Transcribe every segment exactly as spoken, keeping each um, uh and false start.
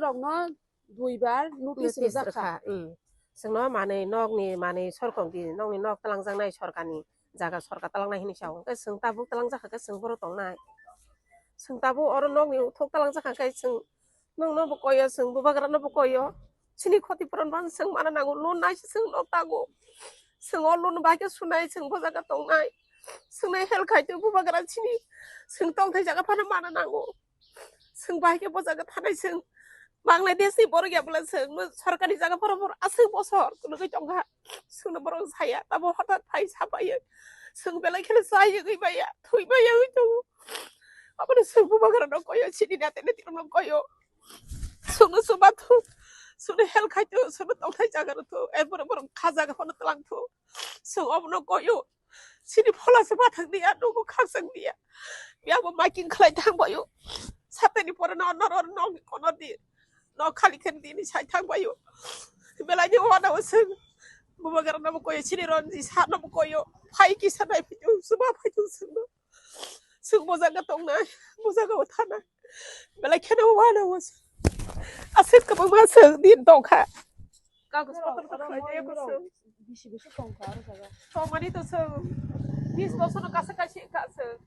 rokno duibar notice Notice rijak kha. Rwkha, mm. Chwngno manwi nokni manwi sorkok di, nokni nok twlangjaknai sorkarni jaga sorkar twlangnai hinwi sao. Hwnkhe chwng tabuk twlangjak kha khe chwng bohrok tongnai. Chwng tabuk oro nokni uthok twlangjak kha khe chwng nokno bo koyo, chwng bubagrano bo koyo. Chini khoti puron ban chwng mana nango, loan naisi chwng nok tango. Chwng o loan bai khe sunai, chwng bo jaga tongnai. Chwngno help khai twi bubagra chini. Chwng tongthai jaga phano mana nango. Chwng bai khe bo jaga thanai chwng. Bangladesh ni borok ya bwla chwng no sorkari jaga phano phano aswk bosor kunugwi tongkha. Chwngno borok saya, tamo hothat phai sapaio. Chwng belai kheno chayegwi maya, thwi maya wngwi tongo. Abono chwng bubagrano koyo, chini nete nete rokno koyo. Chwngno chuba thu, chwngno help khai thu, chwngno tongthai jaga rw thu, erpore borok kha jaga phano twlang thu. Chwng obono koyo. Chini phola se bathang dia, nugo khakchang dia. Yabo making khlai thang bayo. Satani pore no, no, no, no, kono di. No khali khen di ni sai thang bayo. Belai ni wana o chwng. Bubagrano bo koyo, chini ronji sa no bo koyo. Phai kisa nai phai tu, chuba phai tu chwngno. Chwng bo jaga tongnai, bo jaga o thanai. Belai kheno wana o chwng. Aswk kwbangma chwng din tongkha. Kagos potor to khlai tei chwng. Bisi bisi tongkha aro jaga. Tongmani to chwng bis bosor no kasa kaisa wngkha chwng.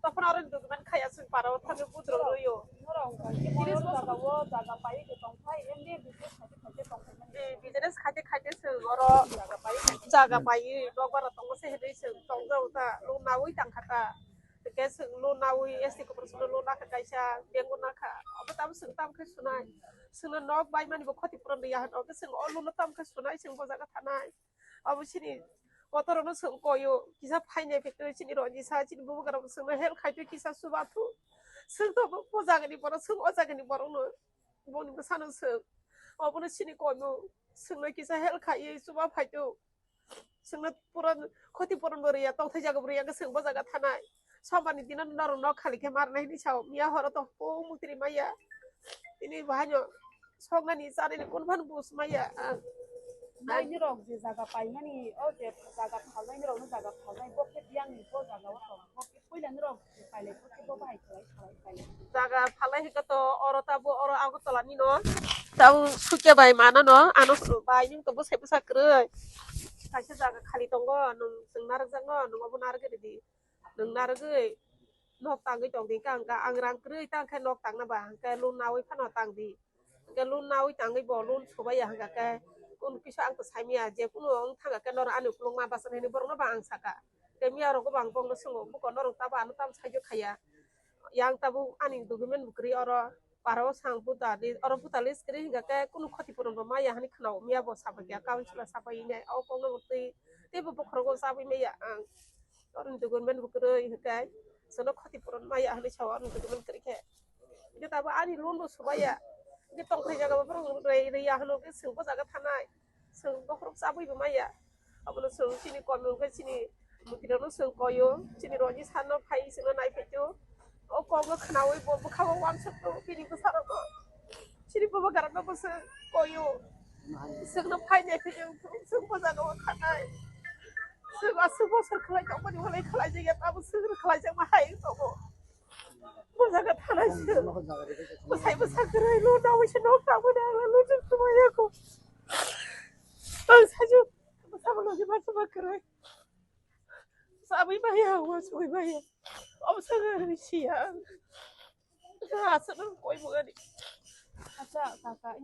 Tophan aro document khaya chwng para o thangwi budro rwio. Tiris bosor o jaga pai tongkha, M B A business khaite khaite tongkha. Eh, business khaite khaite chwng oro jaga pai, jaga pai, nokbar rok tongo se hinwi chwng tongjago ta, loan naui tangkha ta. Hwnkhe chwng loan naui S T corporation o loan nakha kaisa, bank o nakha. Obo tamo chwng tamo khe sunai. Chwngno nok baimani bo khoti puron rwya hwno. Hwnkhe chwng o loan no tamo khe sunai, chwng bo jaga thanai. Obo chini kotorno chwng koyo, kisa phainai factory chini ronji sa, chini bubagra bo chwngno help khai twi kisa chuba thu. Chwng to bo, bo jagani borok, chwng o jagani borokno. Boni bwsano chwng. Obono chini koimo. Chwngno kisa help khaiwi chuba phai twi. Chwngno pura khoti puron bo rwya, tongthai jaga bo rwya, hwnkhe chwng bo jaga thanai. Sombarni dino norok nok khali khe marnai hinwi sao. Miya horo to kung mukti ri maya. Tini bo haino soknani chanani kun phano bus maya. Ang, ang Nai norok je jaga paimani, o je jaga phalnai norokno jaga phalnai, bo khe biyangni bo jaga o tong. Bo khe puila norok je pailai, bo khe bo bahai khlai, khlai pailai. Jaga phalai hwnkhe to oro tabo oro Agartala ni no. Tabo sukya bai mana no, ano bai nung to bwsai bwsa kwrwi. Kaisa jaga khali tongo, nung chwng narwkjakno, nung obo narwk ridi. Nung narwgwi nok tangwi tong di, hwnkhe ang, ang rang kwrwi ta hwnkhe nok tangna ba, hwnkhe loan naui phano tang di. Hwnkhe loan naui tangwi bo loan sobai ya hwnkha khe, kunu kisa ang to saimaya, je kunu wng thangkha khe norok ani ukulukma bachani hinwi borokno ba ang sakha. Tei miya rogo bo ang bokno swngo, buko norok tabo ano tamo saijo khaiya. Yang tabuk ani document bo kwrwi oro. Para o sang buta list, oro buta list kwrwi hwnkha khe kunu khoti puron bo maya hinwi khwnao, miya bo sabai kha, councilor sabai nai, o kokno bo twi, teibo bokhorogo chabwi maya ang. Oro ni document bo kwrwi hwnkhe chwngno khoti puron maya hinwi sao, oro ni document kwrwi khe. Hwnkhe tabuk ani loan bo subaiya, hwnkhe tongthai jaga bo borok rwi, rwiya hwno hwnkhe chwng bo jaga thanai. Chwng bokhorok chabwi bo maya. Abono chwng chini komi hwnkhe chini mwtwirokno chwng koio, chini roni sanno phai chwngno naiphaitu. O kokno khwnaui bo bwkha-o uansukgo bini bwsarokno. Chini bubagrano bo chwng koio. Chwngno phai naiphaitu chwng bo jaga-o khanai. Chwng aswk bosor khlai tongmani ualai khlaijakya, tabuk chwngno khlaijakma hai tongo. Bo jaga thanai se. Bwsai bwsa kwrwi loan naui se nok tangmani ang loan se thumai ya kho. Ang sajwk bwsa bo logi ma se ma kwrwi. Sabwi ma ya, uansugwi ma ya. Obo se kwrwi si ya. Aswk nang koi bo gani. Acha kaka.